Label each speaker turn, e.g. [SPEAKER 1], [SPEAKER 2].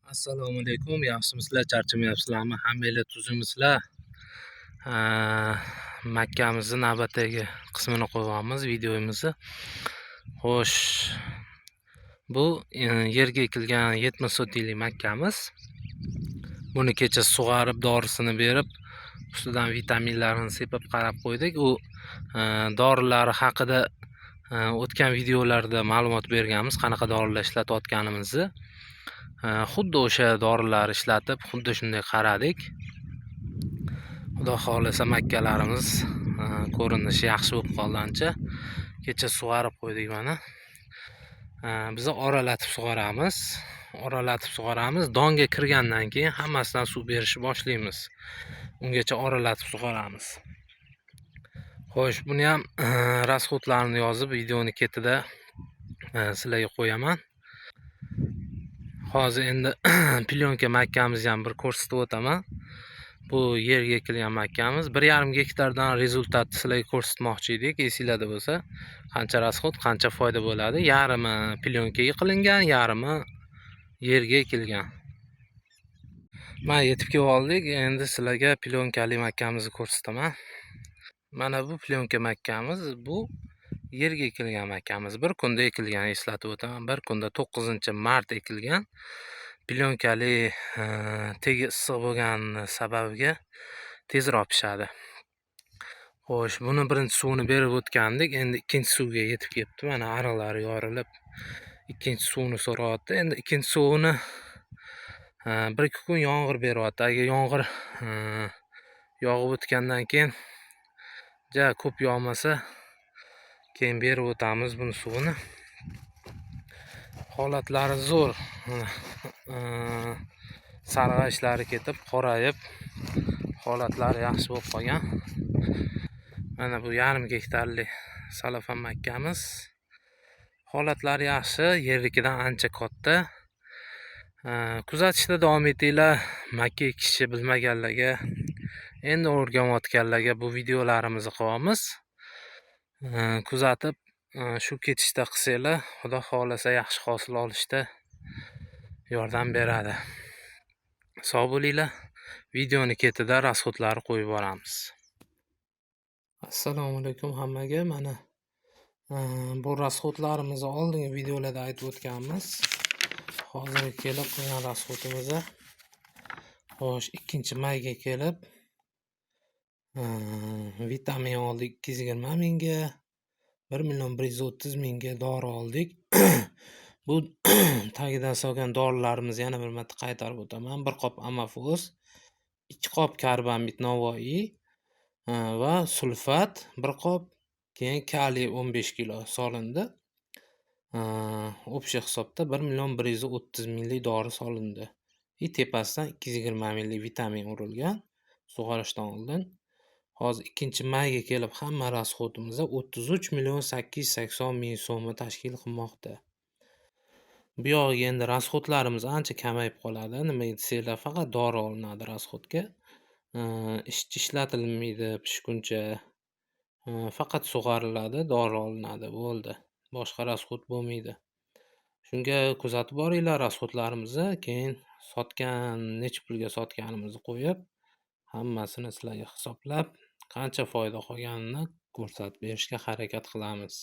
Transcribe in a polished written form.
[SPEAKER 1] Assalomu alaykum, yaxshimisizlar, charchamayapsizlarmi? Hammanglar tuzukmisizlar? Makkamizni navbatdagi qismini qo'yyapmiz, videomizni. Xo'sh, bu yerga ekilgan 70 sotiklik makkamiz. Buni kecha sug'arib, dorisini berib, ustidan vitaminlarini sepib qarab qo'ydik. U dorilari haqida o'tgan videolarda ma'lumot berganmiz, qanaqa dorilar ishlatayotganimizni. Xuddi o'sha dorilarni ishlatib, xuddi shunday qaradik. Xudo xohlasa makkalarimiz ko'rinishi yaxshi bo'lib qoldi ancha. Kecha sug'arib qo'ydik mana. Biz oralatib sug'oramiz. Oralatib sug'oramiz. Donga kirgandan keyin hammasidan suv berishni boshlaymiz. Ungacha oralatib sug'oramiz. Xo'sh, buni ham расход larini yozib, videoni ketida sizlarga qo'yaman. Hozir endi plyonka makkamizni ham bir ko'rsatib o'taman. Bu yerga ekilgan makkamiz. 1,5 gektardan результат ni sizlarga ko'rsatmoqchi edik. Esinglarda bo'lsa, qancha расход, qancha foyda bo'ladi. Yarmi plyonkaga qilingan, yarmi yerga ekilgan. Mana yetib kelib oldik. Endi sizlarga plyonkali makkamizni ko'rsataman. Mana bu plyonka makkamiz, bu yerga ekilgan makkamiz. Bir kunda ekilgan, eslatib o'taman. Bir kunda 9-mart ekilgan. Plyonkali tegi issiq bo'lgani sababiga tezroq pishadi. Xo'sh, buni birinchi suvini berib o'tgandik. Endi ikkinchi suvga yetib kelibdi. Mana ariqlari yorilib, ikkinchi suvni so'rayapti. Endi ikkinchi suvini 1-2 kun yomg'ir beryapti. Agar yomg'ir yog'ib o'tgandan keyin ja ko'p yog'masa, keyin berib o'tamiz buni suvini. Holatlari zo'r. Sarg'ayishlari ketib, qorayib, holatlari yaxshi bo'lib qolgan. Mana bu yarim gektarlik salafan makkamiz. Holatlari yaxshi, yernikidan ancha katta. Kuzatishda davom etinglar. Makka ekishni bilmaganlarga, endi o'rganayotganlarga bu videolarimizni qilyapmiz. Kuzatib, shu ketishda qilsanglar, Xudo xohlasa yaxshi hosil olishda yordam beradi. Sog' bo'linglar. Videoni ketida расход larni qo'yib boramiz. Assalomu alaykum hammaga. Mana bu расход larimizni oldingi videolarda aytib o'tganmiz. Hozir kelib qilgan расход imiz. Xo'sh, 2-mayga kelib vitamin oldik 220 mingga, 1 million 130 mingga dori oldik. Bu tagidan solgan dorilarimizni yana bir marta qaytarib o'taman. Bir qop amafos, 2 qop karbamid Navoiy va sulfat bir qop, keyin kaliy 15 kilo solindi. Общий hisobda 1 million 130 minglik dori solindi. И tepasidan 220 minglik vitamin urilgan sug'orishdan oldin. Hozir 2-mayga kelib hamma расход imiz 33 million 880 ming so'mni tashkil qilmoqda. Bu yog'iga endi расход larimiz ancha kamayib qoladi. Nimaga desanglar, faqat dori olinadi расход ga. Ishchi ishlatilmaydi pishguncha. Faqat sug'oriladi, dori olinadi, bo'ldi. Boshqa расход bo'lmaydi. Shunga kuzatib boringlar расход larimizni, keyin sotgan, necha pulga sotganimizni qo'yib, hammasini sizlarga hisoblab, qancha foyda qolganini ko'rsatib berishga harakat qilamiz.